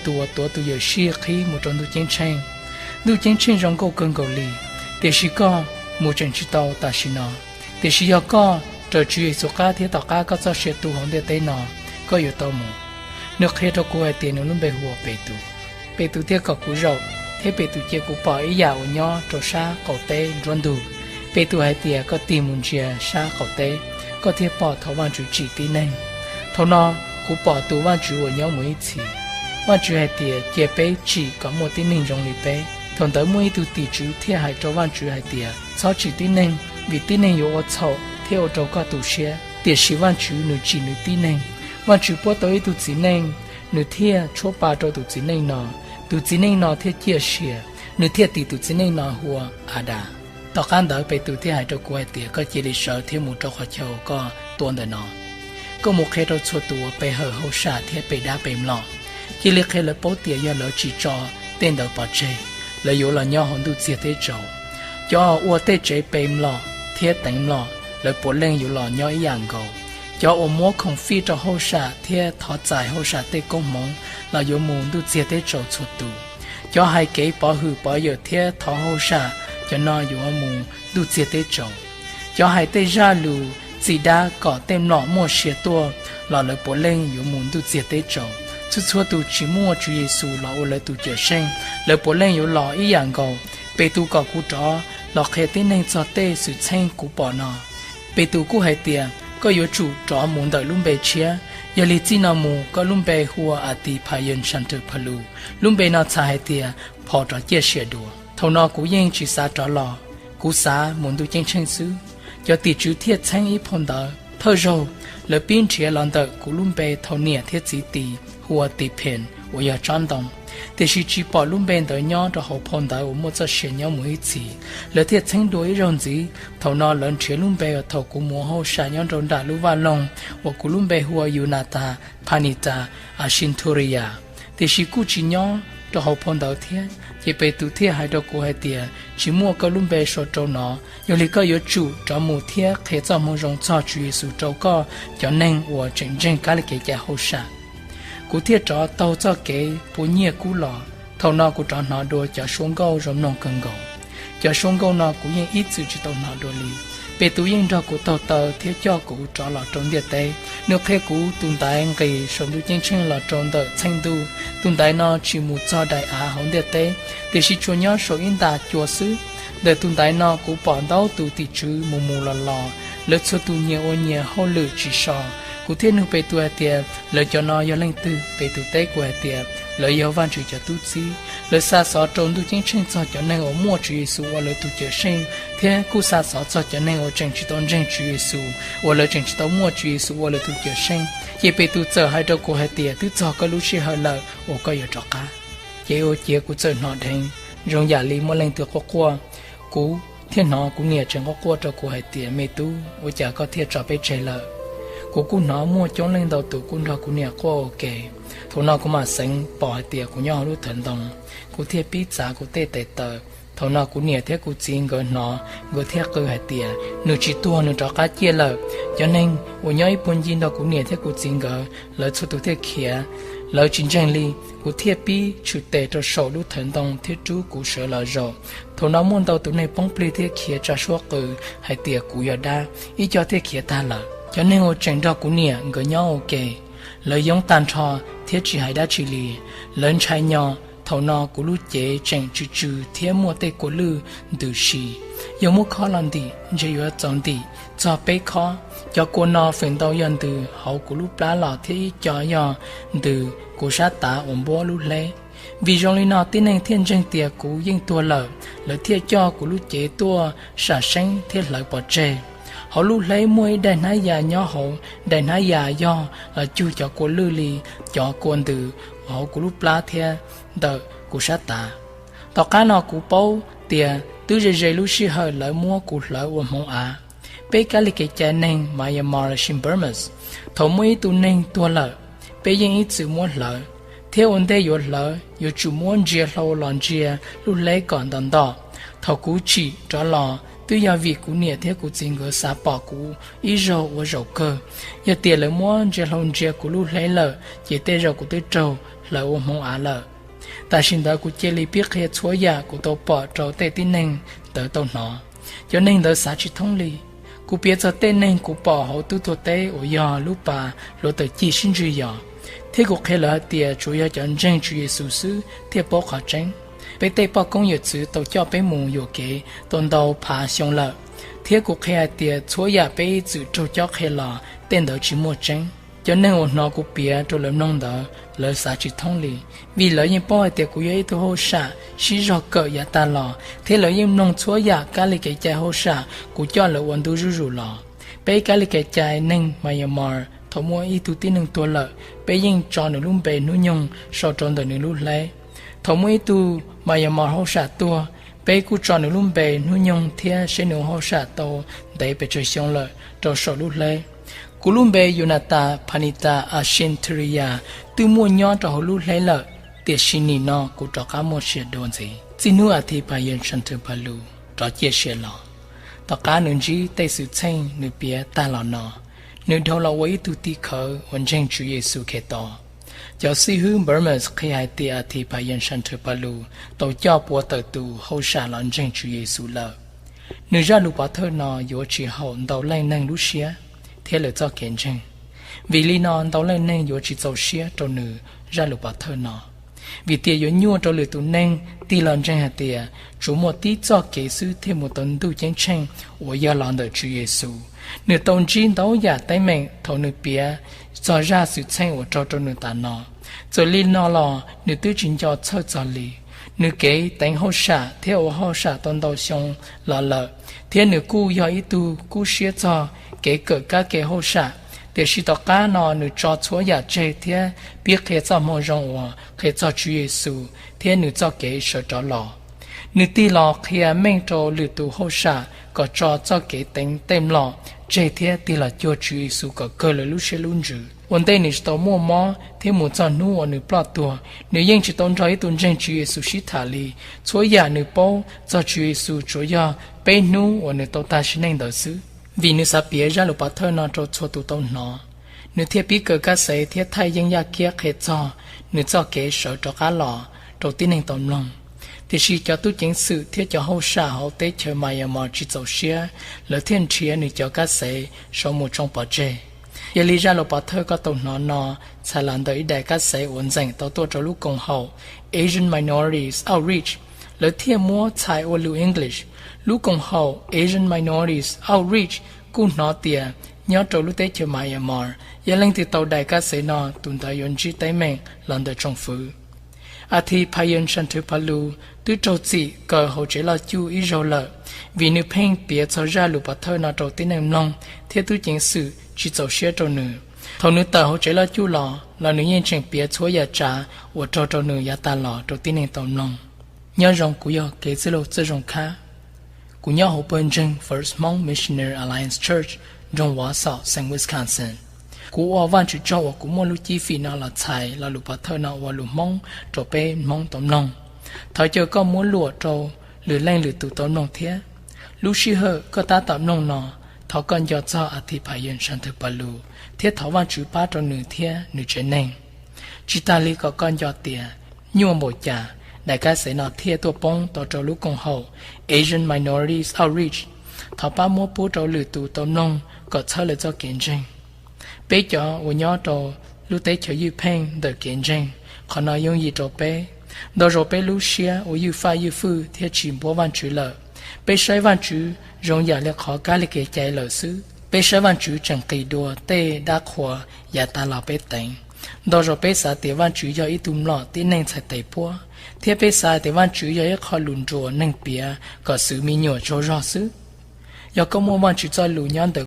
tus uas tuav tus yawm sij qhib mus rau ntuj ceeb tsheej. Ntuj ceeb tsheej zoo nkauj kawg nkaus li, tiam sis koj mus tseem tsis tau tam sim no. Tiam sis yog koj raws Tswv Yexus qab thiab tom qab koj txoj sia tu hauv ntiaj teb no, koj yuav tau mus. Nws qhia rau kuv hais tias nws lub npe hu ua Petus. Petus thiaj kom kuv zaum, thiab Petus cia kuv pom ib yam uas nyob rau sab qaum teb nruab ntug. Petus hais tias koj tig mus ntsia sab qaum teb, koj thiaj pom thaum Vajtswv tsim tib neeg. Thaum no, kuv pom tus Vajtswv uas nyob mus ib txhis. Vajtswv hais tias cia peb tsim kom muaj tib neeg zoo li peb. Thaum ntawd muaj ib tug tim tswv thiaj hais rau Vajtswv hais tias txhob tsim tib neeg, vim tib neeg yuav ua txhaum thiab ua rau koj tu siab. Tiam sis Vajtswv nws tsim nws tib neeg. Vajtswv puab tau ib tug txiv neej, nws thiaj tshuab pa rau tus txiv neej no. Tus txiv neej no thiaj ciaj sia, nws thiaj tis tus txiv neej no hu ua Adas. Tom qab ntawd Petus thiaj hais rau kuv hais tias koj cia li sawv thiab mus rau qhov chaw koj tuaj ntawm no. Koj mus qhia rau txhua tus uas pe hawm hauj sam thiab pe dab pe mlom. Cia li qhia lawv paub tias yog lawv tsis tso tej ntawd pov tseg, lawv yuav los nyob hauv ntuj txiag teb tsaus. Cov ua tej tsev pe mlom thiab teev mlom, lawv puav leej yuav los nyob ib yam nkaus. Cov uas muab khoom fij rau hauj sam thiab thov txais hauj sam tej koob hmoov los yuav mus ntuj txiag teb tsaus txhua tus. Cov hais kev pov hwm pov yawm thiab thov hauj sam, cov no yuav mus ntuj txiag teb tsaus. Cov hais tej zaj lus txim dab kom tej mlom muaj sia tuaj los lawv puav leej yuav mus ntuj txiag teb tsaus. Txhua txhua tus tsis muaj Tswv Yexus los ua lawv tus Cawmseej, lawv puav leej yuav los ib yam nkaus. Petus kom kuv rov los qhia tib neeg txog tej xwm txheej kuv pom no. Petus kuj hais tias koj yuav tsum rov mus ntawm lub npe tshiab. Yog li txij no mus koj lub npe hu ua Atiphayees Santawv Phalus, lub npe no txhais hais tias phom rov ciaj sia dua. Thaum no kuv yeej tsis xav rov los, kuv xav mus ntuj ceeb tsheej xwb. Cov tim tswv thiaj txheeb ib phau ntawv thawj zaug, lawv pib nrhiav los ntawm kuv lub npe thaum niam thiab txiv tis hu ua Tiphees uas yog tsob ntoo, tiam sis tsis pom lub npe ntawd nyob rau hauv phau ntawv uas muaj txoj sia nyob mus ib txhis. Lawv thiaj txheeb dua ib zaug ntxiv, thaum no lawv nrhiav lub npe uas thaum kuv mus ua hauj sam nyob rau nram lub vaj loog uas kuv lub npe hu ua Yunatas Phanitas Asinthurias, tiam sis kuj tsis nyob rau hauv phau ntawv thiab. Ces Petus thiaj hais rau kuv hais tias tsis muaj koj lub npe sau rau no, yog li koj yuav tsum rov mus thiab qhia txoj moo zoo txog Tswv Yexus rau koj cov neeg uas tseem ntseeg kab li kev cai hauj sam. Kuv thiaj rov taug txoj kev pua nyiaj kub los. Thaum no kuv rov hnov dua cov suab nkauj zoo mloog kawg nkaus. Cov suab nkauj no kuv yeej ib txwm tsis tau hnov dua li. Petus yeej nrog kuv taug taw thiab coj kuv rov los rau ntiaj teb. Nws qhia kuv tus ntaiv nqis saum ntuj ceeb tsheej los rau ntawm txheej ntuj. Tus ntaiv no tsis mus txog daim av hauv ntiaj teb, tiam sis tsuas nyob saum ib nta cua xwb. Ntawm tus ntaiv no kuv pom ntau tus tim tswv mus mus los los, lawv txhua tus nyias ua nyias hauj lwm tsis so. Kuv thiaj nug Petus hais tias lawv cov no yog leej twg? Petus teb kuv hais tias lawv yog Vajtswv cov tub txib. Lawv xa xov rau ntuj ceeb tsheej txog cov neeg uas muaj Tswv Yexus ua lawv tus Cawmseej, thiab kuj xa xov txog cov neeg uas tseem tsis tau ntseeg Tswv Yexus uas lawv tseem tsis tau muaj Tswv Yexus ua lawv tus Cawmseej. Ces Petus txawm hais rau kuv hais tias twb txog koj lub sij hawm lawm uas koj yuav rov qab. Ces ua ciav kuv txawm hnov dheev zoo yam li muaj leej twg quaj quaj. Kuv thiaj hnov kuv niam tseem quaj quaj rau kuv hais tias me tub, ua cas koj thiaj tso peb tseg lawm? Kuv kuj hnov muaj coob leej ntau tus kuj nrog kuv niam quaj ua ke. Thaum no kuv mam xeev pom hais tias kuv nyob hauv lub thawv ntoo, kuv thiaj pib txav kuv tej tes taw. Thaum no kuv niam thiab kuv txiv nkawd hnov, nkawd thiaj qw hais tias nws tsis tuag, nws rov qab ciaj lawm. Cov neeg uas nyob ib puag ncig nrog kuv niam thiab kuv txiv nkawd, lawv txhua tus thiaj khiav, lawv tsis ntseeg li. Kuv thiaj pib tshwm tes rau saum lub thawv ntoo thiab rub kuv sawv los zaum. Thaum no muaj ntau tus neeg poob plig thiab khiav tsa suab qw hais tias kuv yog dab, ib co thiaj khiav tag lawm. Cov neeg uas tseem nrog kuv niam nkawd nyob ua ke, lawv yoob tag nrho thiab tsis hais dab tsi li. Lawv ntshai nyo. Thaum no kuv lub cev tseem tsw tsw thiab muaj tej kua lwj ntws si. Yog muab khob los ntim ntshe yuav txaus ntim txog peb khob. Cov kua no feem ntau yog ntws hauv kuv lub plab los thiab ib co yog ntws kuv sab tav uas npuab lub hleb. Vim zoo li no tib neeg thiaj ntseeg tias kuv yeej tuag lawm, lawv thiaj coj kuv lub cev tuaj sam seeb thiab hlawv pov tseg. Hauv lub hleb muaj ib daim hnab yas nyob hauv, daim hnab yas yog los cug cov kua lwj li cov kua ntws hauv kuv lub plab thiab ntawm kuv sab tav. Tom qab no kuv paub tias twb ze ze lub sij hawm lawv muab kuv hlawv ua hmoov av. Peb kab lis kev cai neeg Myanmar los sis Burma, thaum muaj ib tug neeg tuag lawm, peb yeej ib txwm muab hlawv, thiab ua ntej yuav hlawv yuav tsum muab ntsia hlau los ntsia lub hleb kom nto nto. Thaum kuv tsim rov los twb yog vim kuv niam thiab kuv txiv nkawd xav pom kuv ib zaug ua zaum kawg. Yog tias lawv muab ntsia hlau ntsia kuv lub hleb lawm ces tej zaum kuv twb raug lawv ua hmoov av lawm. Tam sim ntawd kuv cia li pib qhia txhua yam kuv tau pom rau tej tib neeg ntawd tau hnov. Cov neeg ntawd xav tsis thoob li. Kuv piav txog tej neeg kuv pom hauv Tub Tuag Teb uas yog lub pas hluav taws cig sib ntsig yos, thiab kuv qhia lawv hais tias tsuas yog cov ntseeg Tswv Yexus xwb thiaj paub qhov tseeb. Peb tej poj koob yawm txwv tau coj peb mus yuam kev tau ntau phav xyoo lawm, thiab kuv qhia hais tias txhua yam peb ib txwm raug cob qhia los tej ntawd tsis muaj tseeb. Cov neeg uas hnov kuv piav rau lawv mloog ntawd, lawv xav tsis thoob li, vim lawv yeej paub hais tias kuv yog ib tug hauj sam sib zog kawm yav tag los, thiab lawv yeej mloog txhua yam kab li kev cai hauj sam kuv coj lawv ua ntu zuj zus los. Peb kab li kev cai neeg Myanmar, thaum muaj ib tug tib neeg tuag lawm, peb yeej tso nws lub npe hnub nyoog sau rau ntawm nws lub hleb. Thaum muaj ib tug Myanmar hauj sam tuag, peb kuj tso nws lub npe hnub nyoog thiab seb nws ua hauj sam tau ntev pes tsawg xyoo lawm rau saum lub hleb. Kuv lub npe Yunata Phanita Ashinthiriya twb muaj nyob rau hauv lub hleb lawm, tiam sis nim no kuv rov qab muaj sia dua ntxiv. Txij hnub Athi Phayan Santhu Phalu rov ciaj sia los, tom qab nws ntsib tej xwm txheej nws piav tag los no, nws dhau los ua ib tug tim khawv uas ntseeg Tswv Yexus Khetos. Cov xib hwb Burmese qhia hais tias Athi Phayan Santhu Phalu tau coj pua tawm tus hauj sam los ntseeg Tswv Yexus lawm. Nws zaj lus pov thawj no yuav tsis haum ntau leej neeg lub siab thiab lawv txoj kev ntseeg. Vim li no ntau leej neeg yuav tsis txaus siab rau nws zaj lus pov thawj no, vim tias yuav nyuaj rau lwm tus neeg tig los ntseeg hais tias tsuas muaj tib txoj kev xwb thiaj mus tau ntuj ceeb tsheej uas yog los ntawm Tswv Yexus. Nws tau ntsib ntau yam teeb meem thaum nws piav txog zaj xwm txheej uas raug rau nws tas no. Txawm li no los nws twb tsis nco txhawj txog li. Nws kev teev hauj sam thiab ua hauj sam tau ntau xyoo los lawm, thiab nws kuj yog ib tug kub siab txog kev kawm kab ke hauj sam. Tiam sis tom qab no nws tso txhua yam tseg thiab pib qhia txoj moo zoo uas qhia txog Tswv Yexus thiab nws txoj kev sawv rov los. Nws tig los qhia meej rau lwm tus hauj sam kom tso txoj kev teev tej mlom tseg thiab tig los cuag Tswv Yexus kom kawg lawv lub siab lub ntsws. Ua ntej nws tsis tau muaj mob thiab mus txog hnub uas nws ploj tuag, nws yeej tsis tau nrog ib tug ntseeg Tswv Yexus sib tham li. Txhua yam nws paub txog Tswv Yexus tsuas yog peb hnub uas nws tau tag sim neej ntawd xwb. Vim nws xav piav zaj lus pov thawj no rau txhua tus tau hnov, nws thiaj pib kaw kab xev thiab thaij yeeb yaj kiab qhia txog nws txoj kev sawv rov qab los rau tib neeg tau mloog. Tiam sis cov tub ceev xwm thiab cov hauj sam hauv teb chaws Myanmar tsis txaus siab, lawv thiaj nrhiav nws cov kab xev sau mus tsoo pov tseg. Yog li zaj lus pov thawj koj tau hnov no txhais los ntawm ib daim kab xev uas ntxeem tau tuaj rau lub koom haum Asian Minorities Outreach, lawv thiaj muab txhais ua lus English. Lub koom haum Asian Minorities Outreach kuj hnov tias nyob rau lub teb chaws Myanmar, yog leej twg tau daim kab xev no tus ntawd yuav ntsib teeb meem los ntawm tsoom fwv. Athi Phayan Santhu Phalu twb raug txim kaw hauv tsev loj cuj ib zaug lawm, vim nws pheej piav txog zaj lus pov thawj no rau tib neeg mloog thiab tub ceev xwm tsis txaus siab rau nws. Thaum nws tawm hauv tsev loj cuj los los nws yeej tseem piav txhua yam tsav uas raug rau nws yav tas los rau tib neeg tau mloog. Nyob zoo, kuv yog Kev Txwj Laug Txawj Zoo Khab. Kuv nyob hauv pawg ntseeg First Hmong Missionary Alliance Church, nroog Wausau, xeev Wisconsin. Kuv ua Vajtswv tsaug uas kuv muaj lub cib fim no los txhais lo lus pov thawj no ua lus Hmoob rau peb Hmoob tau mloog. Thov caw koj muab luam rau lwm leej lwm tus tau mloog thiab. Lub sij hawm koj tab tom mloog no, thov koj nco txog Athi Phayan Santhu Phalu thiab thov Vajtswv pab rau nws thiab nws tsev neeg. Tsis tas li, kom koj nco tias nyuaj npaum cas daim kab xev no thiaj tuaj poob tau rau lub koom haum Asian Minorities Outreach. Thov pab muab pub rau lwm tus tau mloog kom txhawb lawv txoj kev ntseeg. Peb cov uas nyob rau lub teb chaws ywj pheej ntawm kev ntseeg, qhov no yooj yim rau peb. Ntau zaus peb lub siab ua ywj faj ywj fwj thiab tsis npuab Vajtswv lawm. Peb saib Vajtswv zoo yam li qhov kab li kev cai lawm xwb. Peb saib Vajtswv tseem qis dua tej dab qhuas yav tas los peb teev. Ntau zaus peb xav tias Vajtswv yog ib tug mlom tib neeg txhais tes puab, thiab peb xav tias Vajtswv yog ib qho lus nruas neeg piav kom xwv me nyuam tsaug zog xwb. Yog koj muaj Vajtswv txoj lus nyob ntawm